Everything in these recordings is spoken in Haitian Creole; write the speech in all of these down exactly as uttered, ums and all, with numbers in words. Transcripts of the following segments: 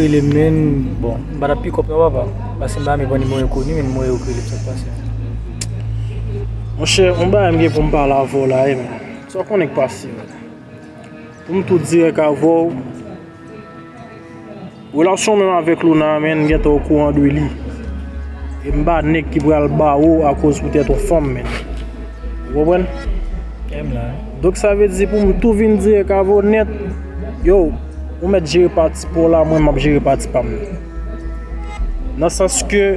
Rele m, men, bon, m pa t ap pick up non, papa. Paske m pa renmen pran nimewo enkoni, men nimewo yo k rele m, sa k pase? Monchè, yon bagay m gen pou m pale avè w la, wi, men. Sa w konnen k pase, men. Pou m tou dirèk avè w, relasyon w menm avèk Luna, men, m gentan okouran de li. E m pa nèg ki pral ba w akoz poutèt yon fanm, men. Ou konprann? M la. Donk, sa vle di pou m tou vin dirèk avè w nèt, yo, ou mèt jere pati pa w la, mwen, m ap jere pati pa m nan. Nan sans ke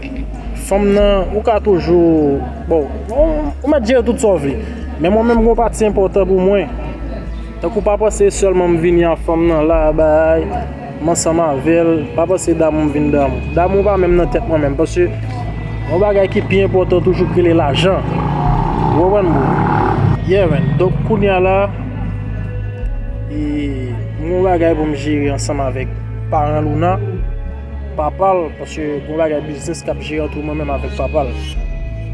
fanm nan, ou ka toujou, bon, ou, ou mèt jere tout sa w vle. Men mwen menm, gen yon pati enpòtan pou mwen. Tankou pa panse sèlman m vini a fanm nan la, bay, m ansanm avè l, pa panse damou m vin damou. Damou pa menm nan tèt mwen menm, paske yon bagay ki pi enpòtan toujou k rele lajan. Ou konprann, bro? Yeah, man. Donk, kounye a la, e, m gen yon bagay pou m jere ansanm avèk paran Luna, papa l, paske gen yon bagay biznis k ap jere ant mwen menm avèk papa l.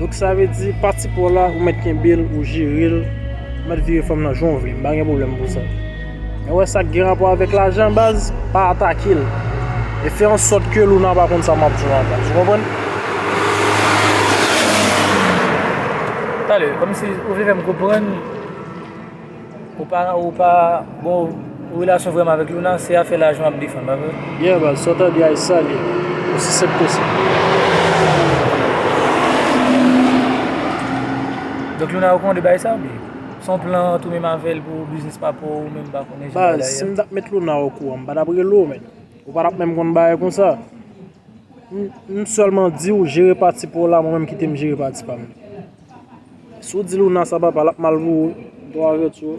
Donk, sa vle di, pati pa w la, ou mèt kenbe l, ou jere l, ou mèt vire fanm nan jan w vle, m pa gen pwoblèm pou sa. Men wè sa k gen rapò avèk lajan, baz, pa atake l. E fè an sòt ke Luna pa konn sa m ap di w an, baz. Ou konprann? Talè, kòmsi ou vle fè m konprann ou pa, ou pa, bon, ou relasyon vrèman avèk Luna, se afè lajan w ap defann, pa vre? Yeah, baz, sa w tande a, e sa l ye. Osi senp ke sa. Donk, Luna okouran de bagay sa, oubyen? Se yon plan ant ou menm avè l pou biznis papa w, ou menm pa konnen jan bagay la ye? Baz, si m t ap met Luna okouran, m pa t ap rele w, men. Ou pa t ap menm konn bagay konsa. M, m sèlman di w, jere pati pa w la, mwen menm kite m jere pati pa m. Si w di Luna sa papa, l ap mal pou ou, m tou avèti w.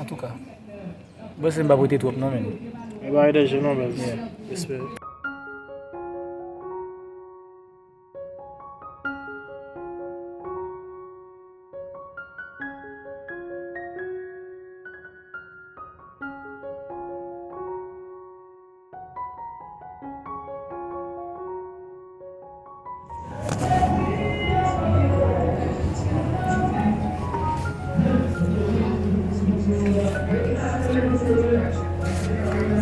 Antouka, m panse m p ap rete twòp non, men. E bagay danje non, baz. Yeah. Respè.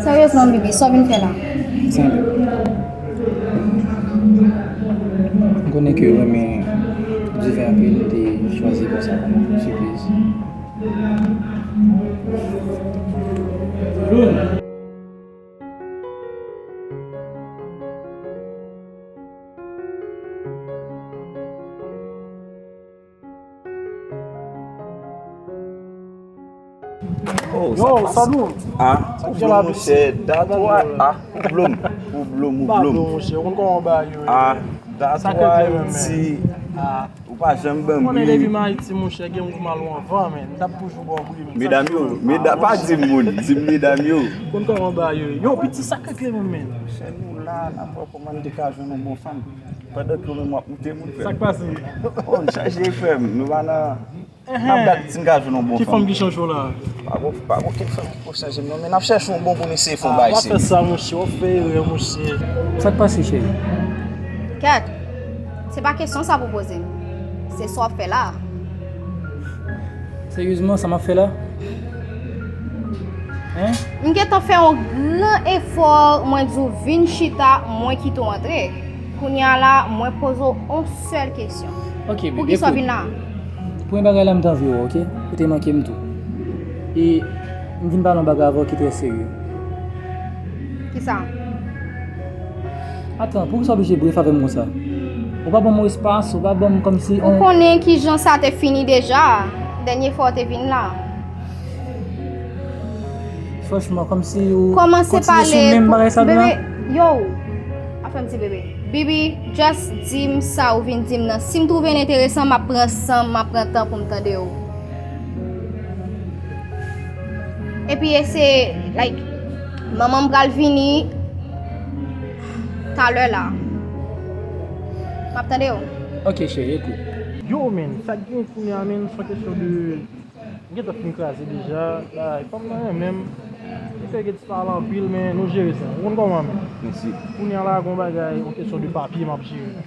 Seryezman, Bibi, sa w vin fè la? Sanble. M konnen ke w renmen diven anpil, m te chwazi konsa kòm sipriz. Oh, yo, sa Sadou. Ah, ou blom, monchè, datwa. Ah, ou blom, ou blom, ou blom. Pardon, monchè, ou konn kòman bagay yo ye. Ah, datwa, yo di. Ah. Ou pa janm ban m bri. Konnen depi m Ayiti, monchè, gen mouvman lou anvan, men. M t ap toujou ba w bri, men. Medam yo, meda-, pa di m moun, di m medam yo. Konn kòman bagay yo ye. Yo, piti, sa k regle menm, men. Monchè, nou la, n ap wè kòman n te ka jwenn yon bon fanm. Pandan ke ou menm w ap moute moun, frè m. Sa k pase? Oh, n chanje, frè m. Nou pa nan, n ap gade si n ka jwenn yon bon fanm. Ki fanm ki chanje w la? Pa gon, pa gon okenn fanm ki ko chanje m non, men n ap chèche yon bon pou n eseye fè yon bagay serye. Ah, w ap fè sa, monchè, w ap fè erè, monchè. Sa k pase, cheri? Kèt, se pa kesyon sa pou poze m. Se sa w ap fè la. Seryezman, sa m ap fè la? Hein? M gentan fè yon gran efò, mwen di w vin chita, mwen kite w antre. Kounye a la, mwen poze w yon sèl kesyon. Ok, baby, poukisa w vin la? Premye bagay la, m t anvi wè w, ok? Ou te manke m tou. E m vin pale yon bagay avè w ki trè serye. Kisa? Atan, poukisa w oblije bref avè m konsa? Ou pa ban m yon espas, ou pa ban m kòmsi yon... Ou konnen kijan sa te fini deja, dènye fwa w te vin la. Franchman, kòmsi ou kontinye sou menm bagay sa la. Bebe, yo, pa fè m ti bebe. Bibi, just di m sa ou vin di m nan. Si m twouve l enteresan, m ap pran san m, m ap pran tan pou m tande w. Epi e se, like, manman m pral vini talè la. M ap tande w. Ok, cheri, ekout. Yo, men, sa k gen kounye a, men, se yon kesyon de, m gentan fin kraze deja. Ay, fanm nan renmen m. Li fè gen ti pale anpil, men nou jere sa. Ou konn kòman, men. Mèsi. Kounye a la, gon bagay, yon kesyon de papye m ap jere.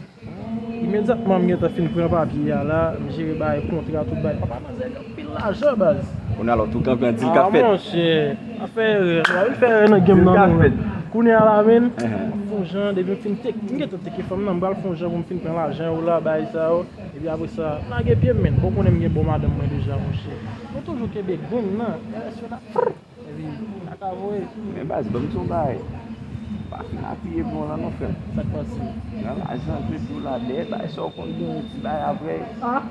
Imedyatman m gentan fin pran papye a la, m jere bagay kontra, tout bagay. Papa manzè gen anpil lajan, baz. Kounye a la, w tou kanpe an di l k ap fèt. Ah, monchè. Pa fè erè, non, pa vin fè erè nan game nan, non. Kounye a la, menn, m ap fè yon jan, depi m fin tek, m gentan teke fanm nan, m pral fè yon jan pou m fin pran lajan yo la, bagay sa yo. Epi apre sa, lage pye m, menn. Bon, konnen m gen bon madanm mwen deja, monchè. Nou toujou kenbe gang nan, R S yo la. Epi, kaka voye. Men baz, ban m di w yon bagay. Pa fin apiye pou w lan non, frè m. Sa k pase? Nan lajan, epi w la dèyè, bagay sa w konn gen yon ti bagay apre. Ah.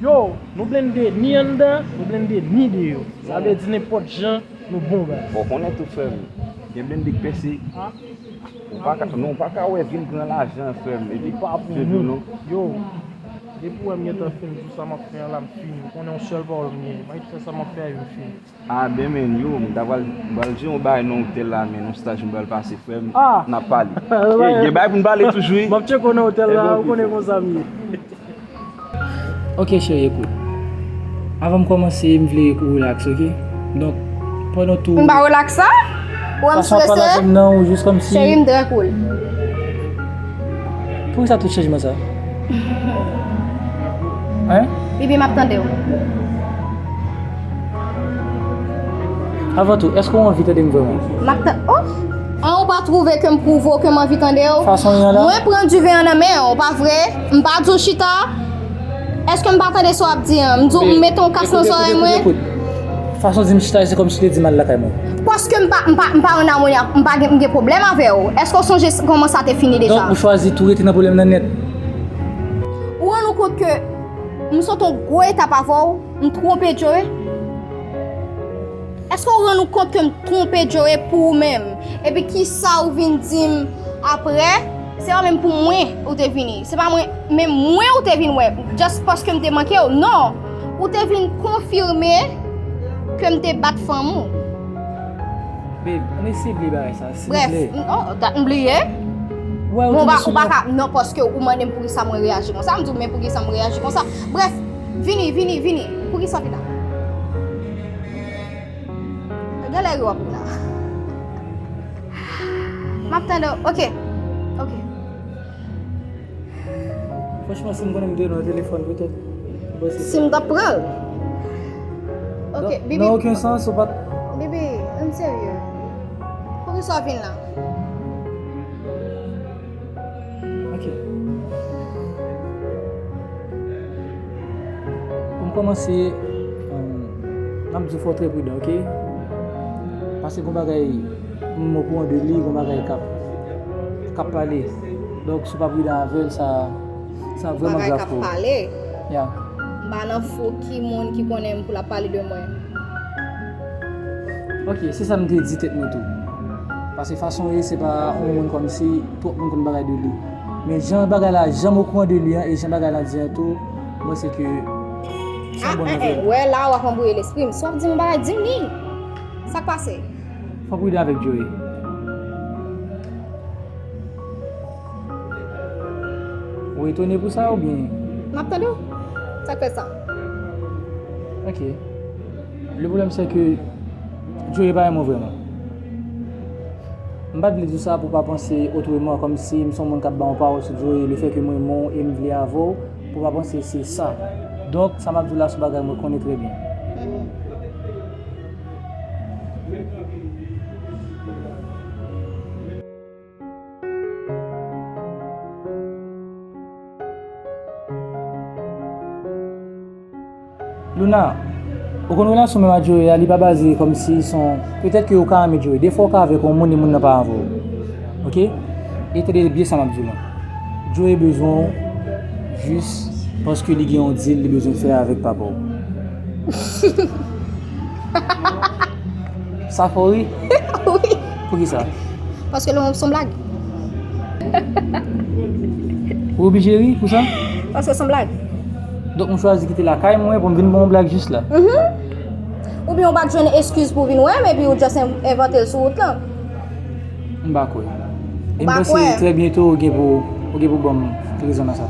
Yo, nou blende ni anndan, nou blende ni deyò. Sa vle di nenpòt jan, nou bon baz. Bon, konnen tou frè m. Gen blende k pèse. Ah. Ou pa ka, non, ou pa ka wè vin pran lajan frè m. Epi pa ap jwe dou non. Yo, depi w wè m gentan fin, di w sa m ap fè an la, m fini. Ou konnen yon sèl pawòl m gen. M ap fè sa m ap fè a, yo, m fini. Ah, ben, men, yo, m ta pral, m pral jere yon bagay nan otèl la, men, yon staj m pral pase, frè m, n ap pale. Ey, gen bagay pou n pale toujou, wi. M ap tcheke w nan otèl la, ou konnen konsa m ye. Ok, cheri, ekout. Avan m kòmanse, m vle ou relax, ok? Donk, pandan tou. M pa relax sa? Ou wè m strese? Fason w ap pale avè m nan, ou jis kòmsi. Cheri, m trè cool. Poukisa tout chanjman sa? Hein? Bibi, m ap tande w. Avan tou, èske w anvi tande m vrèman? M ap tan-, oh! An, ou pa twouve ke m pwouve w ke m anvi tande w? Fason w ye an la? Mwen pran diven an nan men w, pa vre? M pa di w chita? Èske m pa tande sa w ap di an? M di w m mete yon kas nan zòrèy mwen? Fason w di m chita, se kòmsi w te di m al lakay mwen. Paske m pa, m pa, m pa an amoni ak, m pa gen, m gen pwoblèm avè w. Èske w sonje s-, kòman sa te fini deja? Donk, ou chwazi tou rete nan pwoblèm nan nèt? Ou rann ou kont ke m sot yon gwo etap avè w? M twonpe Joe? Èske w rann ou kont ke m twonpe Joe pou ou menm? Epi kisa ou vin di m apre? Se pa menm pou mwen ou te vini. Se pa mwen, menm mwen ou te vin wè. Just paske m te manke w. Non! Ou te vin konfime ke m te bat fanm ou. Babe, ann eseye bliye bagay sa, silvouplè. Bref, m, oh, dat m bliye. Wè, ou tonbe sou mwen. Bon, ou pa ka, non, paske ou mande m poukisa mwen reyaji konsa. M di w, men poukisa m reyaji konsa. Bref, vini, vini, vini. Poukisa w vin la? Genlè ri w ap ri la. M ap tande w. Ok. Ok. Franchman, si m konnen m te nan telefòn, petèt. Si m t ap pran l. Ok, Bibi. Nan okenn sans, ou pa t. Bibi, ann serye. Poukisa w vin la? Ok. Pou m kòmanse, um, m ap di w fò w trè pridan, ok? Paske gon bagay, m okouran de li, gon bagay k ap, k ap pale. Donk, si w pa pridan avè l, sa, sa vrèman grav pou ou. Bagay k ap pale? Ya. M pa nan fou ki moun ki konnen m pou l ap pale de mwen. Ok, se sa m te di tèt mwen tou. Paske fason w ye, se pa yon moun kòmsi twòp moun konn bagay de li. Men jan bagay la, jan m okouran de li an, e jan bagay la di an tou, mwen se ke se yon bon nouvèl. Wè la, w ap anbouye lespri m. Si w ap di m yon bagay, di m li. Sa k pase? Fò w pridan avèk Joe. Ou etone pou sa oubyen? M ap tande w. Sa k fè sa? Ok. Le pwoblèm se ke Joe pa renmen w vrèman. M pa t vle di w sa pou w pa panse otreman, kòmsi m se yon moun k ap ba w pawòl sou Joe, lefètke m renmen w e m vle avè w, pou w pa panse se sa. Donk, sa m ap di w la se yon bagay mwen konnen trè byen. Luna, ou konn relasyon menm ak Joe a, li pa baze kòmsi se yon, petèt ke ou ka renmen Joe. Defwa ou ka avèk yon moun e moun nan pa avè w. Ok? E tande byen sa m ap di w lan. Joe bezwen w jis paske li gen yon deal li bezwen fè avèk papa w. Sa fè w ri? Wi. Poukisa? Paske l se yon blag. Ou oblije ri pou sa? Paske l se yon blag. Donk, m chwazi kite lakay mwen pou m vin ba w yon blag jis la. Mhm. Oubyen ou pa t jwenn eskiz pou w vin wè m, epi ou just en-, envante l sou wout lan. M pa kwè. E m panse trè byento ou gen pou, ou gen pou ban m rezon nan sa.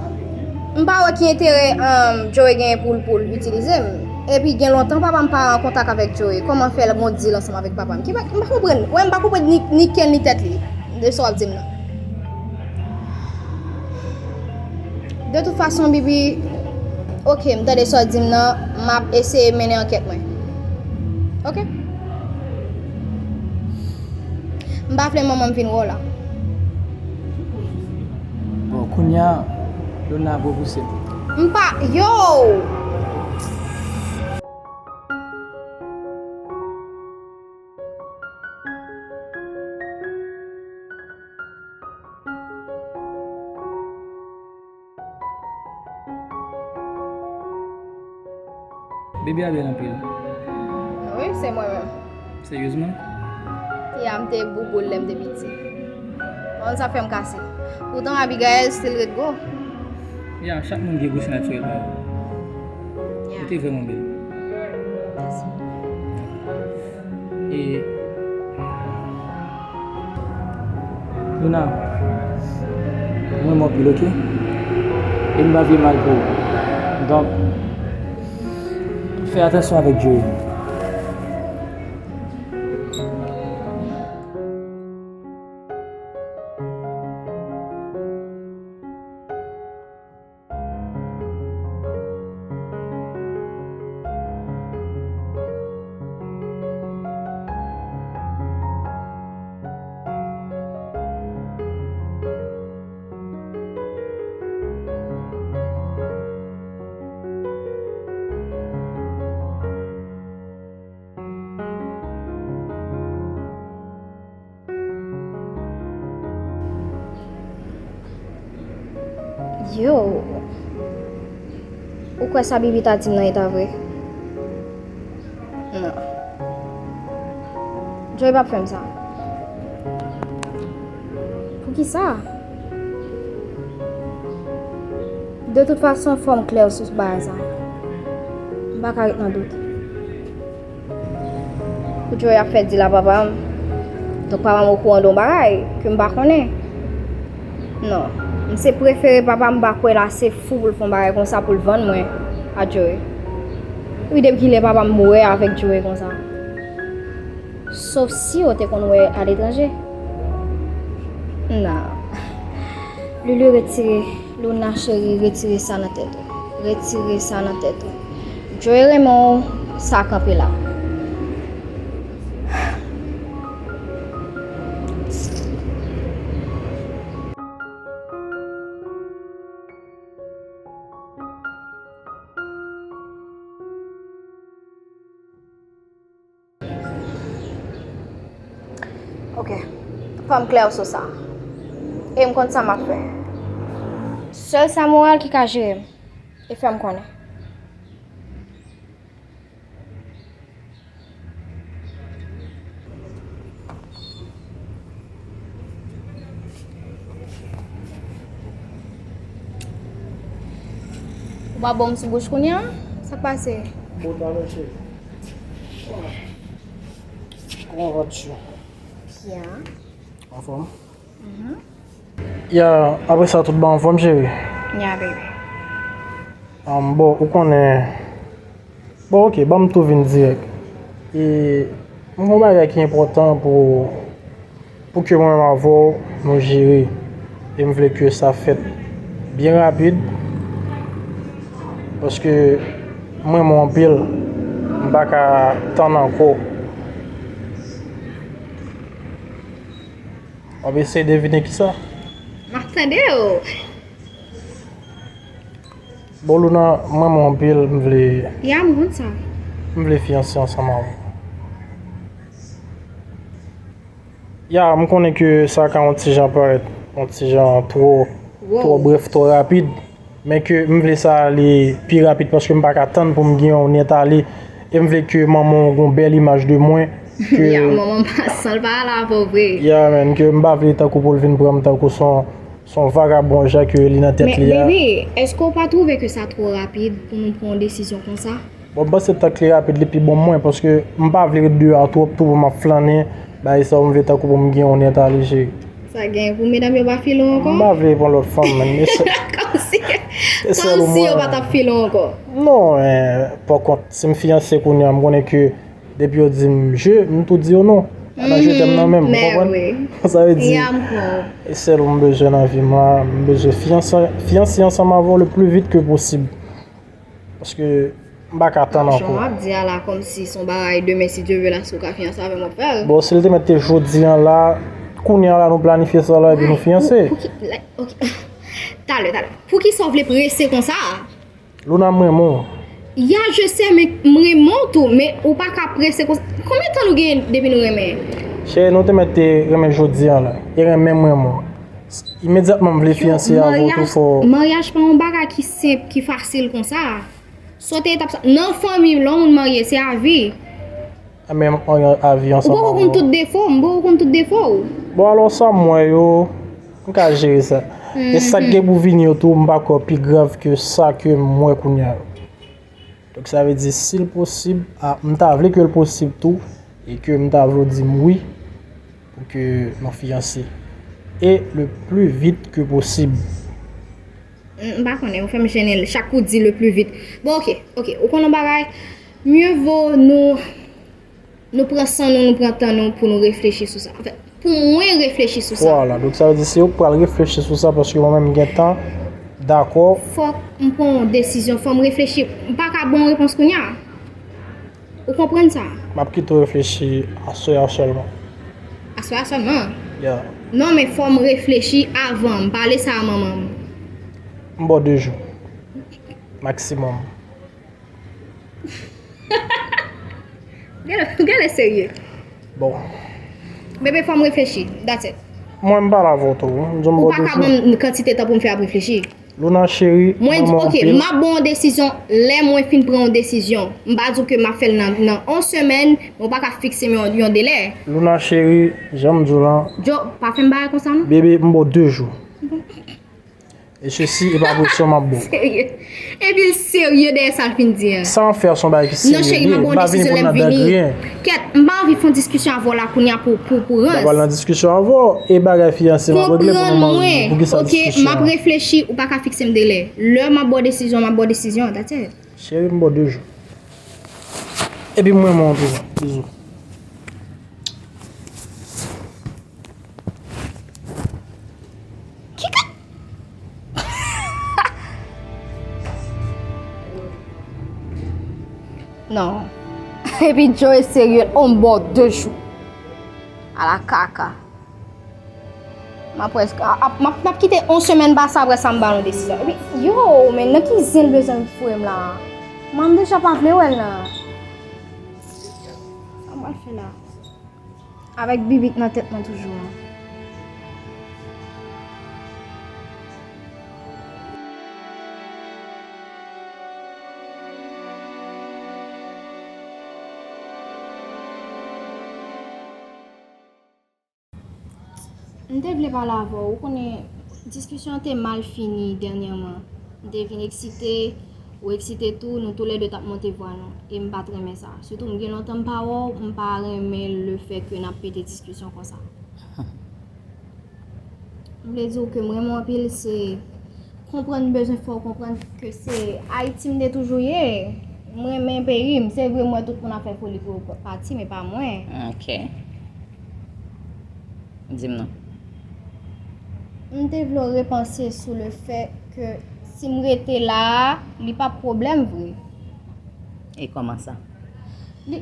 M pa wè ki enterè, um, Joe genyen pou l, pou l itilize m. Epi gen lontan papa m pa an kontak avèk Joe. Kòman fè l gon deal ansanm avèk papa m? Ki pa, m pa konprann. Wè, m pa konprann ni, ni kè l ni tèt li de sa w ap di m nan. De tout fason, Bibi, ok, m tande sa w di m nan, m ap eseye mennen ankèt mwen. Ok? M pa vle manman m vin wè w la. Bon, kounye a, Luna ap repouse m. M pa, yo! Bebe a bèl anpil. Wi, se mwen menm. Seryezman? Ya, m te bouboul lè m te piti. Bon, sa fè m kase. Poutan Abigail still ret gwo. Ya, chak moun gen gwo sinatirèl pa yo. Ya. Ou te vrèman bèl. Mèsi. E Luna, mwen renmen w anpil, oke? E m pa vle mal pou ou. Donk, fè atansyon avèk Joey. Yo! Ou kwè sa Bibi ta di m nan e ta vre? Non. Joey p ap fè m sa. Poukisa? De tout fason, fò m klè sou bagay sa. M pa ka ret nan dout. Pou Joey ap fè dil a papa m. Donk papa m okouran de yon bagay ke m pa konnen. Non. M se prefere papa m pa kwè l ase fou pou l fè yon bagay konsa pou l vann mwen a Joey. Wi, depi kilè papa m wè avèk Joey konsa? Sof si yo te konn wè aletranje. Non. Lulu, retire, Luna cheri, retire sa nan tèt ou. Retire sa nan tèt ou. Joey renmen w, sa kanpe la. Ok. Fò m klè sou sa. E m konn sa m ap fè. Sèl Samuel ki ka jere m e fè m konnen. Ou pa bon m sou bouch kounye a? Sa k pase? Bon, talè, cheri. Comment vas-tu? Byen. Anfòm? Mhm. Ya, apre sa, tout bagay anfòm, cheri? Ya, baby. Um, bon, ou konnen. Bon, ok, ban m tou vin dirèk. E m gen yon bagay ki enpòtan pou, pou ke mwen menm avè w nou jere. E m vle ke sa fèt byen rapid. Paske m renmen w anpil. M pa ka tann ankò. W ap eseye devine kisa? M ap tande w. Bon, Luna, m renmen w anpil, m vle, ya, m konn sa. M vle fiyanse ansanm avè w. Ya, m konnen ke sa ka yon ti jan parèt, yon ti jan twò, twò brèf, twò rapid. Men ke m vle sa ale pi rapid paske m pa ka tann pou m gen yon nèt ale. E m vle ke manman w gen yon bèl imaj de mwen. Ke ya, manman m pa san l pa la pou vre. Ya, men, ke m pa vle tankou pou l vin pran m tankou son, son vagabon jan ke li nan tèt li a. Men, baby, èske w pa twouve ke sa twò rapid pou nou pran yon desizyon konsa? Bon, m panse tank li rapid, li pi bon mwen, paske m pa vle ret deyò a twòp tou pou m ap flannen, bagay sa yo, m vle tankou pou m gen yon nèt ale, cheri. Sa gen pou medam yo pa file w ankò? M pa vle pran lòt fanm, men. Kòmsi, kòmsi yo pa t ap file w ankò. Non, eh, pa kont, si m fiyanse kounye a, m konnen ke depi yo di m je, m tou di yo non. Pa nan je t'aime nan menm, ou konprann? Sa vle di, e sèl ou m bezwen nan vi m la, m bezwen fiyanse, fiyanse ansanm avè w le plus vite que possible. Paske m pa ka tann ankò. Jan w ap di a la, kòmsi se yon bagay demen, si Dye vle, la, si w ka fiyanse avè m, w ap fè l. Bon, si l te mèt te jodi a la, Kounye a la, nou planifye sa la, epi nou fiyanse. Pou ki, like, ok. Talè, talè. Poukisa w vle prese konsa? Luna, m renmen w. Ya, je sais, men m renmen w tou, men ou pa ka prese konsa. Konbyen tan nou gen depi nou renmen? Cheri, nou te mèt te renmen jodi a la. E renmen m renmen w. Imedyatman m vle fiyanse avè w tou fò. Maryaj pa yon bagay ki senp, ki fasil konsa. Sote etap sa. Nan fanmi, lè yon moun marye, se avi. Menm an avi ansanm avè w. Ou poko konn tout defo, m poko konn tout defo w. Bon, alò sa m wè yo, m ka jere sa. E sa k gen pou vini yo tou, m pa kwè pi grav ke sa ke m wè kounye a yo. Donk sa vle di, si l posib, a, m ta vle ke l posib tou, e ke m ta vle w di m wi, pou ke nou fiyanse. E le plus vite que possible. M, m pa konnen, ou fè m jennen chak kou w di le plus vite. Bon, ok, ok, ou konn yon bagay, mieux vaut nou, nou pran san nou, nou pran tan nou pou nou reflechi sou sa. Anfèt, pou mwen reflechi sou sa. Vwala, donk sa vle di se ou k pral reflechi sou sa, paske mwen menm m gentan dakò. Fòk m pran yon desizyon, fò m reflechi. M pa ka ba w yon repons kounye a. Ou konprann sa? M ap kite w reflechi aswè a sèlman. Aswè a sèlman? Yeah. Non, men fò m reflechi avan m pale sa a manman m. M ba w de jou. Maksimòm. Gade, gade serye. Bon. Bebe, fò m reflechi. That's it. Mwen, m pale avè w tou, wi. M di w m ba w de jou. Ou pa ka ban m kantite tan pou m fè ap reflechi. Luna cheri, mwen di, ok, m ap ba w yon desizyon lè mwen fin pran yon desizyon. M pa di w ke m ap fè l nan, nan yon semèn, men w pa ka fikse m yon, yon delè. Luna cheri, jan m di w lan. Djo, pa fè m bagay konsa non. Bebe, m ba w de jou. E sesi, e pa presyon m ap ba w. Serye. Epi l serye dèyè sa l fin di an. Sa m ap fè a se yon bagay ki serye li ye. M pa vini pou n nan dan griyen. Kèt, m pa anvi fè yon diskisyon avè w la kounye a pou, pou, pou rans. M pa pral nan diskisyon avè w. E bagay fiyanse m ap regle pou nou marye. Poukisa diskisyon an? Konprann mwen. Ok, m ap reflechi, ou pa ka fikse m delè. Lè m ap ba w desizyon, m ap ba w desizyon, that's it. Cheri, m ba w de jou. Epi m renmen w tou. Bizou. Kika? Non. Epi Joe serye, on bò de jou. Ala kaka. M ap prèske, a, a, m ap, m ap kite on semèn pase, apre sa m ba nou desizyon. Epi, yo, men nan ki zen l bezwen foure m la? Mwen m deja pa vle wè l nan. Sa m pral fè la? Avèk bibit nan tèt mwen toujou an. M te vle pale avè w. Ou konnen, diskisyon an te mal fini dènyèman. M te vin eksite, ou eksite tou, nou toulède t ap monte vwa nou. E m pa t renmen sa. Sitou, m gen lontan m pa wè w, m pa renmen lefètke n ap pete diskisyon konsa. M vle di w ke m renmen w anpil, se konprann, m bezwen fè w konprann ke se Ayiti m te toujou ye. M renmen peyi m. Se vre, m wè tout moun ap fè foli pou yo pati, men pa mwen. Ok. Di m non. M te vle w repanse sou lefètke si m rete la a, li p ap pwoblèm vre. E kòman sa? Li,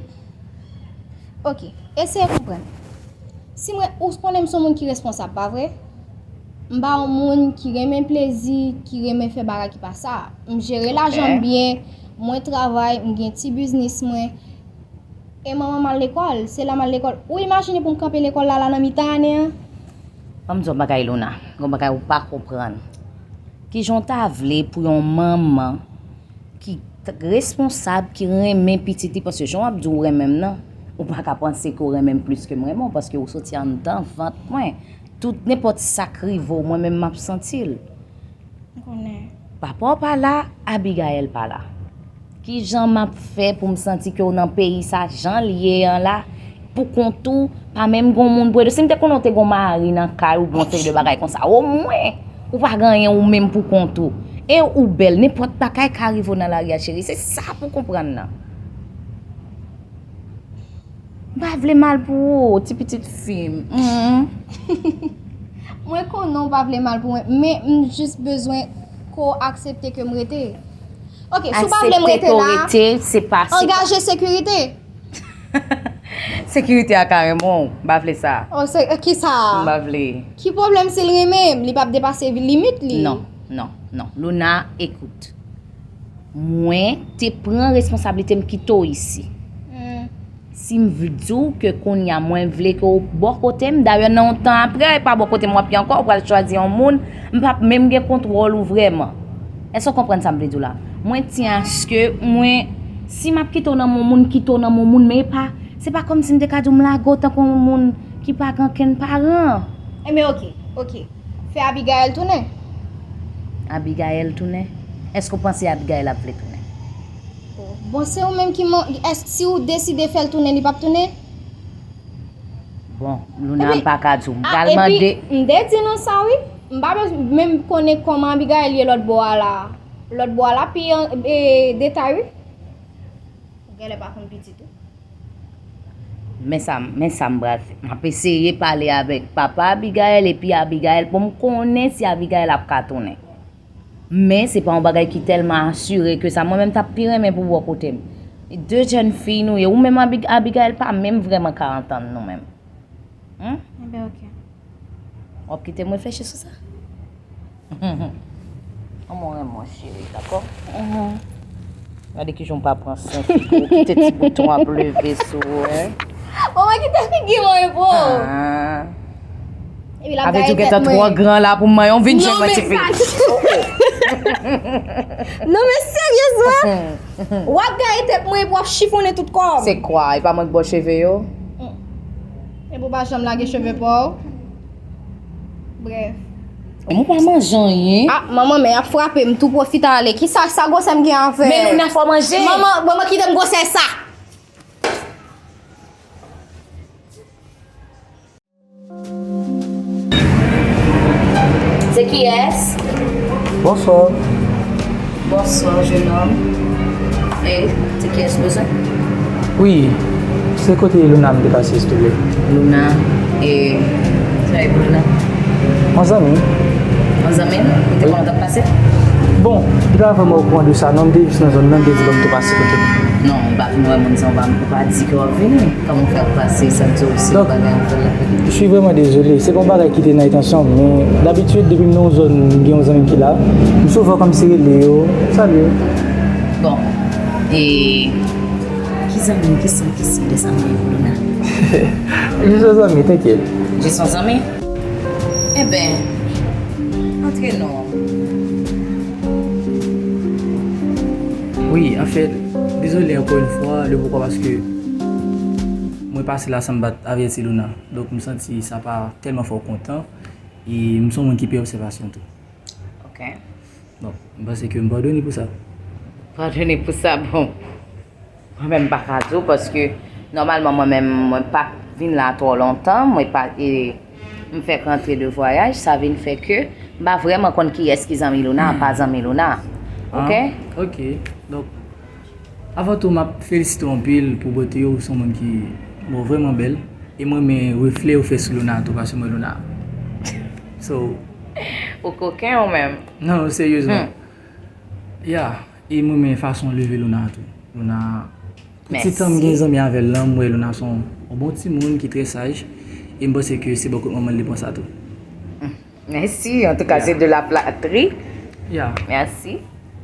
ok, eseye konprann. Si mwen, ou konnen m se yon moun ki responsab, pa vre? M pa yon moun ki renmen plezi, ki renmen fè bagay ki pa sa. M jere lajan m byen, mwen travay, m gen ti biznis mwen. E manman m al lekòl, se la m al lekòl. Ou imajine pou m kanpe lekòl la, la nan mitan ane an? Ban m di w yon bagay, Luna. Yon bagay ou pa konprann. Kijan w ta vle pou yon manman ki t-, responsab, ki renmen pitit li, paske jan w ap di w renmen m nan, ou pa ka panse ke w renmen m plis ke m renmen w, paske ou soti anndan vant mwen. Tout, nenpòt sa k rive w, mwen menm m ap santi l. M konnen. Papa w pa la, Abigaël pa la. Kijan m ap fè pou m santi ke w nan peyi sa, jan l ye an la, pou kont ou, pa menm gon moun pou ede w? Si m te konnen w te gon mari nan kay ou, gon seri de bagay konsa, omwen ou pa gen anyen ou menm pou kont ou. E ou bèl, nenpòt bagay ka rive w nan lari a, cheri. Se sa pou konprann nan. M pa vle mal pou ou, ti pitit fi m. Mm. Mwen konnen w pa vle mal pou mwen, men m jis bezwen ke w aksepte ke m rete. Ok, si w pa vle m rete la, aksepte ke w rete, se pa, se pa angaje sekirite. Sekirite a ka renmen w, m pa vle sa. Oh, se ki sa? M pa vle. Ki pwoblèm si l renmen m? Li p ap depase limit li. Non, non, non. Luna, écoute. Mwen te pran responsablite m kite w isi. Si m di w ke kounye a mwen vle ke w bò kote m, dayè nan yon tan apre, e pa bò kote m w ap ye ankò, ou pral chwazi yon moun, m p ap menm gen kontwòl ou vrèman. Èske w konprann sa m vle di w la? Mwen tyen aske mwen, si m ap kite w nan men yon moun, kite w nan men yon moun, men e pa, se pa kòmsi m te ka di w m lage w tankou yon moun ki pa gen okenn paran. Enben, oke, oke. Fè Abigaël tounen. Abigaël tounen? Èske w panse Abigaël ap vle tounen? Bon, se ou menm ki man, èske si ou deside fè l tounen, li p ap tounen? Bon, Luna, m pa ka di w. M pral mande. M te di nou sa, wi. M pa menm konnen kòman Abigaël ye lòt bò a la. Lòt bò a la, pi e, detay, wi. Ou genlè pa konn pitit ou. Men sa, men sa m pral fè. M ap eseye pale avèk papa Abigaël epi Abigaël pou m konnen si Abigaël ap ka tounen. Men se pa yon bagay ki tèlman asire ke sa. Mwen menm t ap pi renmen pou w bò kote m. De jèn fi nou ye. Ou menm Abig- Abigaël pa menm vrèman ka antann nou menm. Hmm? Enben, oke. W ap kite m reflechi sou sa? An mwen renmen w cheri, dakò? Gade kijan w pa pran sen figo, kite ti bouton ap leve sou ou, hein? Manman, kite figi mwen pou. Ah. Avè di w gentan twò gran la pou mwen, yon vin jwenn mwen ti fi. Non, men seryezman. W ap gaye tèt mwen epi w ap chifonnen tout kò m. Se kwa? E pa mwen k ba w cheve yo? Epi w pa janm lage cheve pa w. Brèf. Mwen pa manje anyen. Ah, manman, men y ap frape m tou, pwofite ale. Ki sa, sa gwosè m gen avè? Men Luna, fò manje. Manman, manman, kite m gwosè sa. Se kiyès? Bonswa. Bonswa, jennonm. E se kiyès ou bezwen? Wi, se kote Luna m te pase, silvouplè. Luna, e sa e pou Luna? Yon zanmi. Yon zanmi? Li te konnen w t ap pase? Bon, li pa vrèman okouran de sa, non, m te jis nan zòn nan, m te di ban m tou pase kote l. Non, ou pa vin wè moun sa, ou pa, ou pa di ke w ap vini. Kòman w fè ap pase, sa k di w si w pa gen anfè la? Je suis vraiment désolé. Se pa yon bagay ki te nan entansyon m, men dabitid, depi m nan yon zòn, m gen yon zanmi m ki la, m souvan kòmsi rele yo, m salye yo. Bon, e ki zanmi, ki san, ki san de zanmi pou Luna? Jis yon zanmi, tenkèt. Jis yon zanmi? Enben, antre non. Wi, anfèt, dezole ankò yon fwa, le poukwa, paske mwen pase la san m pa t avèti Luna. Donk, m santi sa pa tèlman fè w kontan. E m se yon moun ki pè obsèvasyon tou. Ok. Donk, m panse ke m padone pou sa. Padone pou sa, bon. Mwen menm m pa ka di w, paske nòmalman mwen menm mwen pa vin la twò lontan, mwen pa e, m fèk rantre de vwayaj, sa vin fè ke m pa vrèman konn kiyès ki zanmi Luna, pa zanmi Luna. Ok? Ah, ok. Donk, avan tou, m ap felisite w anpil pou bote yo, ou se yon moun ki, bon, vrèman bèl. E mwen renmen reflè ou fè sou Luna tou, paske mwen Luna. So, Ou koken ou menm? Non, seryezman. Ya, e mwen renmen fason w leve Luna tou. Luna, pou ti tan m gen zanmi avè l lan, m wè Luna se yon, yon bon timoun ki trè saj. E m panse ke se bò kot manman l li pran sa tou. Mèsi, antouka se de la flatri. Ya. Mèsi.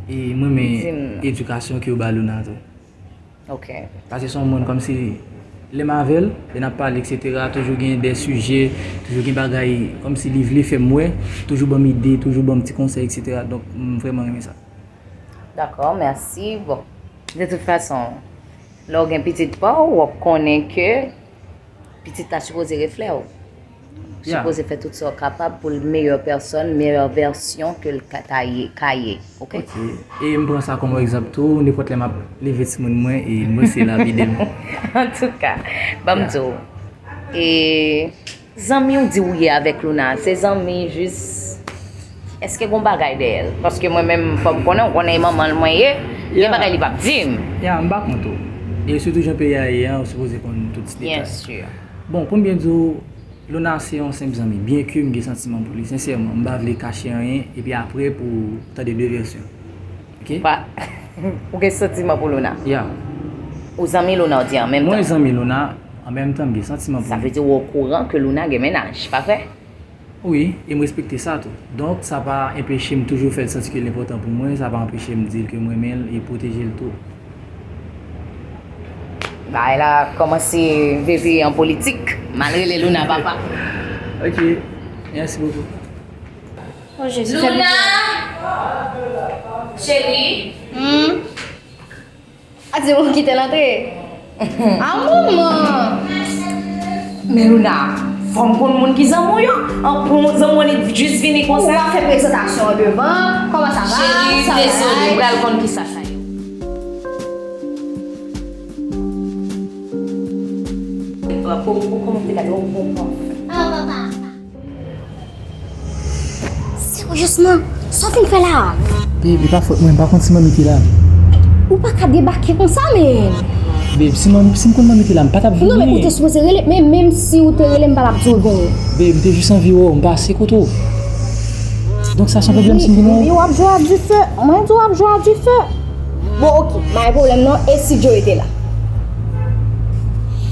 E mwen renmen edikasyon ke w ba Luna tou. Ok. Paske se yon moun kòmsi lè m avè l, lè n ap pale, etsetera, toujou gen de sijè, toujou gen bagay kòmsi li vle fè m wè, toujou ban m ide, toujou ban m ti konsèy, etsetera. Donk, m vrèman renmen sa. Dakò, mèsi. Bon, de tout fason, lè w gen pitit pa w, w ap konnen ke pitit la sipoze reflè w. Sipoze fè tout sa w kapab pou l meyè pèsòn, meyè vèsyon ke l ka ta ye, ka ye. Ok? Ok. E m pran sa kòm egzanp tou, nenpòt lè m ap leve timoun mwen e m resi la vide m. Antouka, ban m di w. E zanmi w di w ye avèk Luna, se zanmi jis. Èske gon bagay dèyè l? Paske mwen menm, fò m konnen, ou konnen e manman l mwen ye, gen bagay li p ap di m. Ya, m pa kont ou. E sitou jan peyi a ye a, ou sipoze konn tout ti detay. Byen si. Bon, pou m byen di w, Luna se yon senp zanmi. Byenke m gen santiman pou li, sensèman, m pa vle kache anyen, epi apre pou w tande de vèsyon. Ok? Pa, ou gen santiman pou Luna? Ya. Ou zanmi Luna, ou di an menm tan? Mwen zanmi Luna, An menm tan, m gen santiman pou li. Sa vle di ou okouran ke Luna gen mennaj, pa vre? Wi, e m respekte sa tou. Donk, sa pa enpeche m toujou fè l santi ke l enpòtan pou mwen, sa pa anpeche m di l ke m renmen l e pwoteje l tou. Bagay la kòmanse vire an politik. M al rele Luna papa. Ok, mèsi bokou. Oh, Jezi, fè Luna! Cheri! Hmm? A di ou kite l antre. A manman! Men Luna, fò m konn moun ki zanmi w yo. An, pou zanmi w li jis vini konsa. Ou pa fè prezantasyon an devan. Kòman sa va? Cheri, dezole, m pral konn kisa sa ye. Pou, pou kòman te gade, ou konprann. Seryezman, sa w vin fè la a? Babe, e pa fòt mwen, m pa konn si manmi te la. Ou pa ka debake konsa, men. Babe, si manmi, si m konn manmi te la, m pa t ap vini. Non, men ou te sipoze rele, men menm si ou te rele, m pa t ap di w gen. Babe, m te jis anvi wè w, m pase kote w. Donk sa se yon pwoblèm si m vin wè w? Wi, w ap jwe a dife. Mwen di w ap jwe a dife. Bon, ok, pa gen pwoblèm non, e si Joey te la?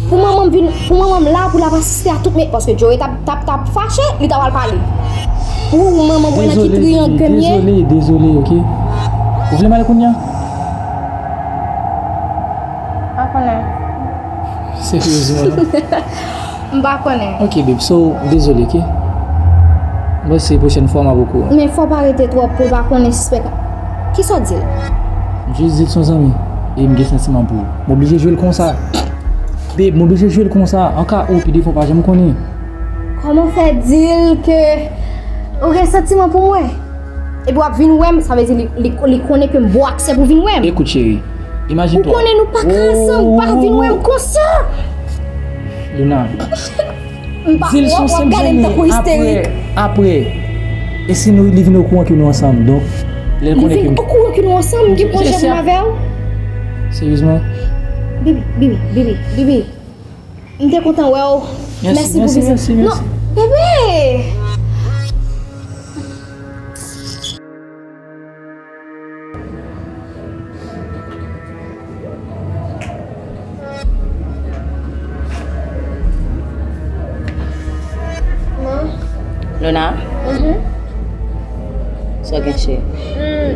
Pou manman m vin, pou manman m la, pou l ap asiste a tout, men, paske Joey t ap, t ap, t ap fache, li ta pral pale. Pou manman m wè nan ki triang ke m ye. Dezole, dezole, dezole, ok? Ou vle m ale kounye a? Pa konnen. Seryezman, non? M pa konnen. Ok, babe, so, dezole, ok? Bon, se pwochèn fwa m ap okouran. Men fò w pa rete twòp pou l pa konnen sispèk. Kisa w di l? M jis di l se yon zanmi. E m gen santiman pou ou. M oblije jwe l konsa. Babe, m oblije jwe l konsa. Anka ou, pi defwa, w pa janm konnen. Kòman w fè di l ke ou gen santiman pou mwen? Epi w ap vin wè m, sa vle di li, li, li konnen ke m bon aksè pou vin wè m. Ekout, cheri, imajine twa. Ou konnen nou pa ka ansanm, pa vin wè m konsa. Luna, di l se yon senp zanmi, apre, apre, e si nou, li vin okouran ke nou ansanm, donk, lè l konnen ke m. Li vin okouran ke nou ansanm, m gen pwojè pou m avè w. Seryezman? Bibi, Bibi, Bibi, Bibi. M te kontan wè w. Mèsi, mèsi pou vizit. Mèsi, mèsi, mèsi. Non, bebe! Luna? Mhm. Sa w gen, cheri? Hmm.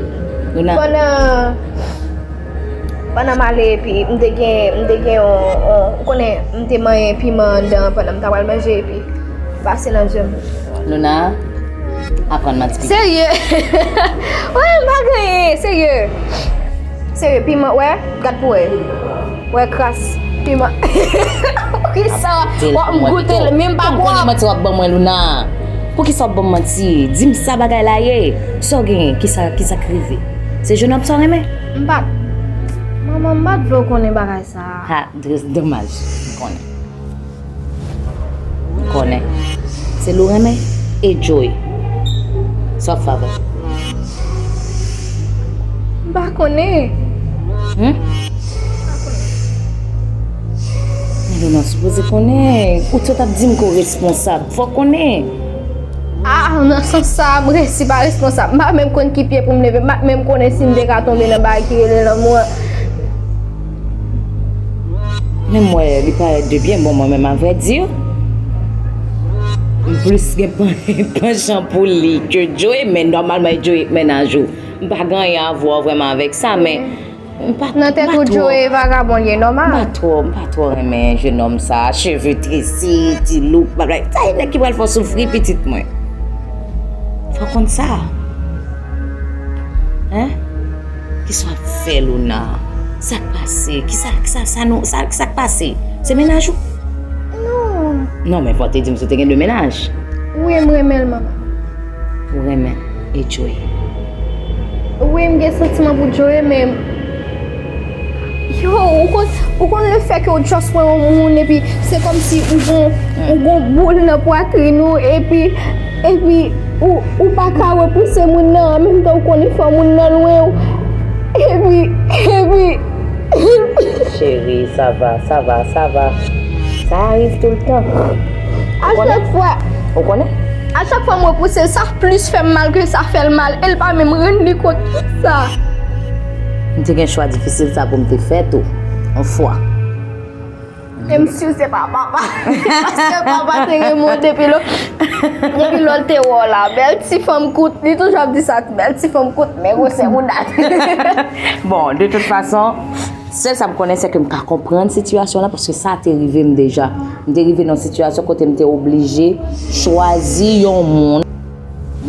Luna? Pandan Pandan m ale, epi m te gen, m te gen yon, yon, ou konnen, m te manyen piman anndan pandan m ta pral manje, epi pase nan je m. Luna, aprann manti. Serye? Wè, m pa gen anyen, serye. Serye, piman, wè, gad pou wè. Wè kras piman. Poukisa w ap goute l, men m pa kwè. Ou konnen manti w ap ban mwen, Luna. Poukisa w ap ban m manti? Di m sa bagay la ye. Sa w genyen? Kisa, kisa k rive? Se jenòm sa w renmen? M pa t, manman, m pa t vle w konnen bagay sa a. Ha, dre-, domaj. M konnen. M konnen. Se l ou renmen? E Joey? Sa w ap fè avè l? M pa konnen. Hmm? Men Luna, w sipoze konnen. Ou t ap di m ke w responsab. Fò w konnen. Ah, nan sans sa, m resi pa responsab. M pa menm konn ki pye pou m leve. M pa t menm konnen si m te ka tonbe nan bagay ki rele lanmou an. Men m wè li parèt de byen bon mwen menm, avrèdi. M plis gen pen-, panchan pou li ke Joey, men nòmalman e Joey k mennaj ou. M pa gen anyen a vwa vrèman avèk sa, men M pa, nan tèt ou, Joey vagabon, li nòmal. M pa twò, m pa twò renmen jenòm sa, cheve trese, ti look, bagay. Sa e nèg ki pral fè w soufri, pitit mwen. Fò w konn sa. Hein? Kisa w ap fè, Luna? Sa k pase? Kisa, kisa, sa nou, sa, sa k pase? Se mennaj ou? Non. Non, men fò w te di m si w te gen de mennaj. Wi, m renmen l, manman. Ou renmen e Joey? Wi, m gen santiman pou Joey, men, yo, ou konn, ou konn lefètke ou just wè yon moun, epi se kòmsi ou gon, ou gon boul nan pwatrin ou, epi, epi ou, ou pa ka repouse moun nan, an menm tan ou konnen fò moun nan lwen ou. Epi, epi, Cheri, sa va, sa va, sa va. Sa arive toultan. A chak fwa. Ou konnen? A chak fwa m repouse l, sa plis fè m mal ke sa fè l mal. E l pa menm rann li kont tout sa. M te gen chwa difisil sa pou m te fè tou, yon fwa. E m si se pa papa. Paske papa te renmen w depi lò, depi lò l te wè w la. Bèl ti fanm kout, li toujou ap di sa, bèl ti fanm kout, men gwosè bouda. Bon, de tout fason, sèl sa m konnen, se ke m ka konprann sitiyasyon la, paske sa te rive m deja. M te rive nan sitiyasyon kote m te oblije chwazi yon moun.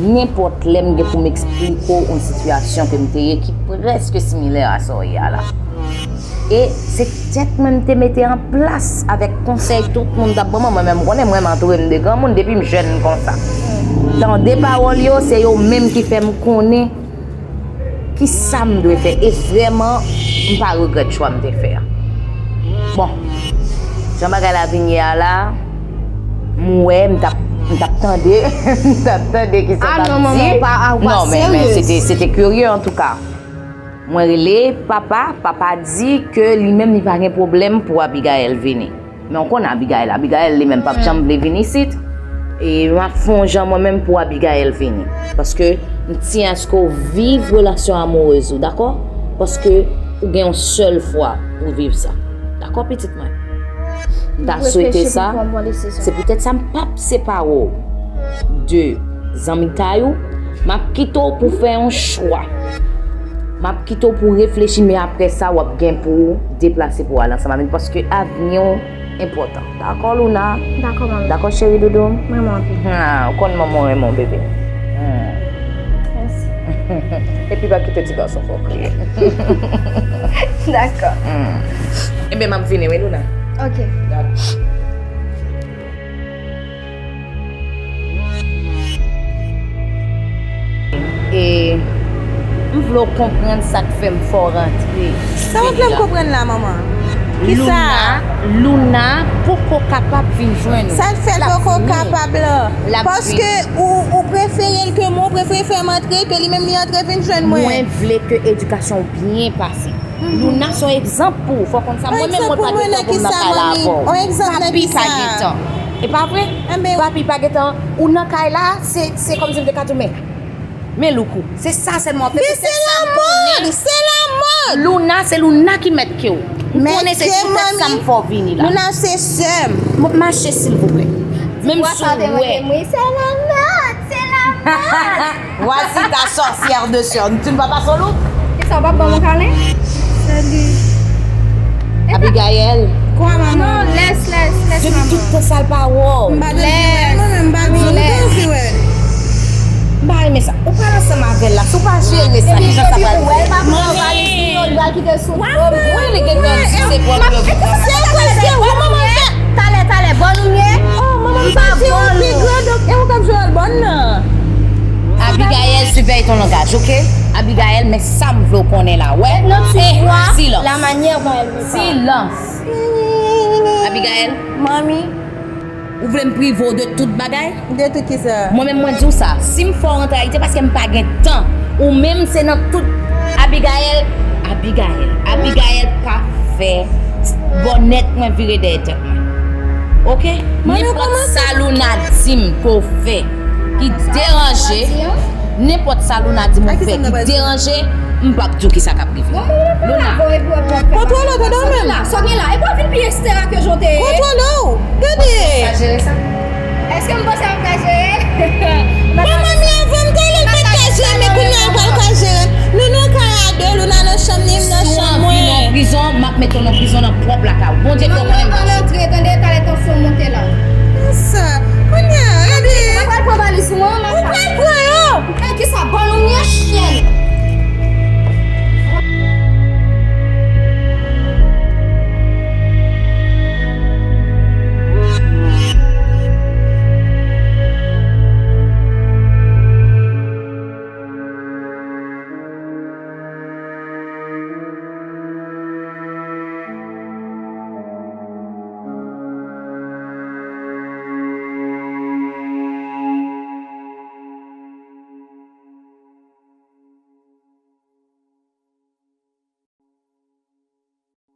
Nenpòt lè m gen pou m eksplike w yon sitiyasyon ke m te ye ki prèske similè a sa w ye a la. E se tèt mwen m te mete an plas avèk konsèy tout moun t ap ban mwen. Mwen menm, ou konnen, mwen m antoure m de granmoun depi m jèn konsa. Tande pawòl yo, se yo menm ki fè m konnen kisa m dwe fè. E vrèman, m pa regrèt chwa m te fè a. Bon, jan bagay la vin ye a la, m wè, m t ap, m t ap tande, m t ap tande kisa w t ap di. Ah non, manman, ou pa, ou pa serye. Non, men, men se te, se te kirye, antouka. Mwen rele papa, papa di ke li menm li pa gen pwoblèm pou Abigaël vini. Men w konnen Abigaël, Abigaël li menm p ap janm vle vin isit. E m ap fè yon jan mwen menm pou Abigaël vini. Paske m tiyen aske w viv relasyon amourez ou, dakò? Paske ou gen yon sèl fwa pou viv sa. Dakò, pitit mwen? M ta swete sa. Se poutèt sa m p ap separe w de zanmitay ou. M ap kite w pou fè yon chwa. M ap kite w pou reflechi, men apre sa, w ap gen pou w deplase pou w al ansanm avè l, paske avni w enpòtan. Dakò, Luna? Dakò, manmi. Dakò, cheri doudou m? M renmen w anpil. Ah, ou konn manman w renmen w, bebe. Hmm. Mèsi. Epi pa kite ti gason fè w kriye. Dakò. Hmm. Ebyen, m ap vini, wi, Luna. Ok. Dakò. E m vle w konprann sa k fè m fè w rantre. Sa w vle m konprann la, manman? Kisa? Luna, Luna poko kapab vin jwenn ou. Sa l fè l poko kapab la? Paske ou, ou prefere l ke mwen, ou prefere fè m antre ke li menm li antre vin jwenn mwen. Mwen vle ke edikasyon w byen pase. Luna se yon egzanp pou ou, fò w konn sa. Mwen menm, mwen pa gen tan pou m nan kay la avè w. Papi pa gen tan. E pa vre? Papi pa gen tan. Ou nan kay la, se, se kòmsi m te ka di w, men, men Loukou. Se sa sèlman w ap fè, se sa m konnen. Men se lamòd! Se lamòd! Luna, se Luna ki mèt ke w. M konnen se poutèt sa m fè w vini la. Luna se sè m. M ap mache, silvouplè. Menm si w wè. Se lamòd! Se lamòd! Voici ta sorcière de sœur. Tu ne vois pas son look? Kisa, w p ap ban m yon kalen? Salut. Abigaël. Kwa, manman? Non, lès, lès, lès, manman. Depi tout tan sa l pa wè w. M pa t anvi wè l, manman, m pa t anvi wè l, m pa t anvi wè l. M pa renmen sa. Ou pral ansanm avè l la. Si w pa jere sa, kijan sa pral ye? Manmi. Wi, li gen tan di se pwòp yo vin. Se kòmsi, wi, manman, fè. Talè, talè, bòn ou ye? Oh, manman, m santi ou pi gran, donk, e ou k ap jwe wòl bòn nan. Abigaël, surveille ton langage, ok? Abigaël, men sa m vle w konnen la, wè? Et non, tu vois la manière dont elle me parle. Silans. Abigaël. Manmi. Ou vle m prive w de tout bagay? De tout kisa? Mwen menm, mwen di w sa, si m fè w rantre Ayiti, paske m pa gen tan. Ou menm, se nan tout. Abigaël, Abigaël, Abigaël pa fè bònèt mwen vire dèyè tèt mwen. Ok? Nenpòt sa Luna di m ke w fè ki deranje, nenpòt sa Luna di m ou fè ki deranje, m p ap di w kisa k ap rive. Luna. Kontwole w, tande w menm. Sa w gen la, e pa vin pi ekstera ke jan w te ye. Kontwole w, tande. Sa jere sa. Èske m panse m ap ka jere